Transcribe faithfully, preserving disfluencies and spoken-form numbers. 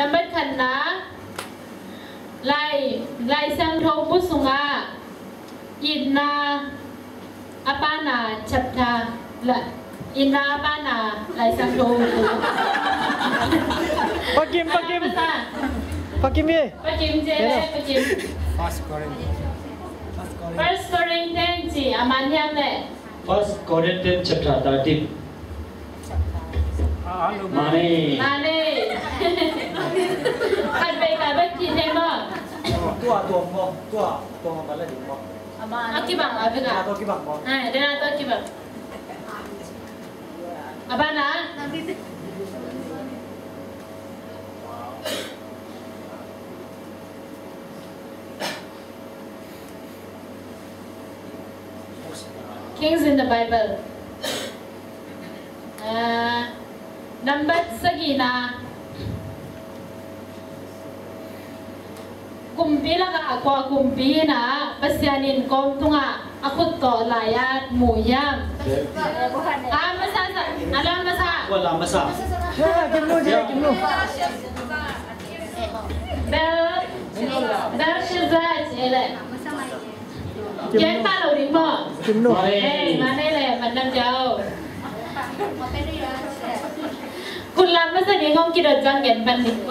Nambat khatna, Lai, Lai Siangtho bu sungah itna a pana chapter la, itna a pana Lai Siangtho bu. Pakim, pakim. Pakim ye. Pakim je, pakim. First Corinthians. First Corinthians ci a man hiam le. First Corinthians chapter thirteen. Mane. Mane. Khat vei ka bek ki ne maw. Tua, tua maw. Tua, tua maw, bala di maw. A kibang a bek a. Tua kibang maw. Ai, dena tua kibang. A bana. Kings in the Bible. Ah, nambat sagihna. Kumpi lakah kua kumpi in ah Pasian in kawm tungah a khut tawh lai-at mu hiam? A masa sa, a la masa. Kua la masa? Bel, Belshazzar ci leh. Gen pah lo ding maw? Kim nu. Eh, mane le, man dang jau. Kun lam masa ding hong kidot zang gen pan ding.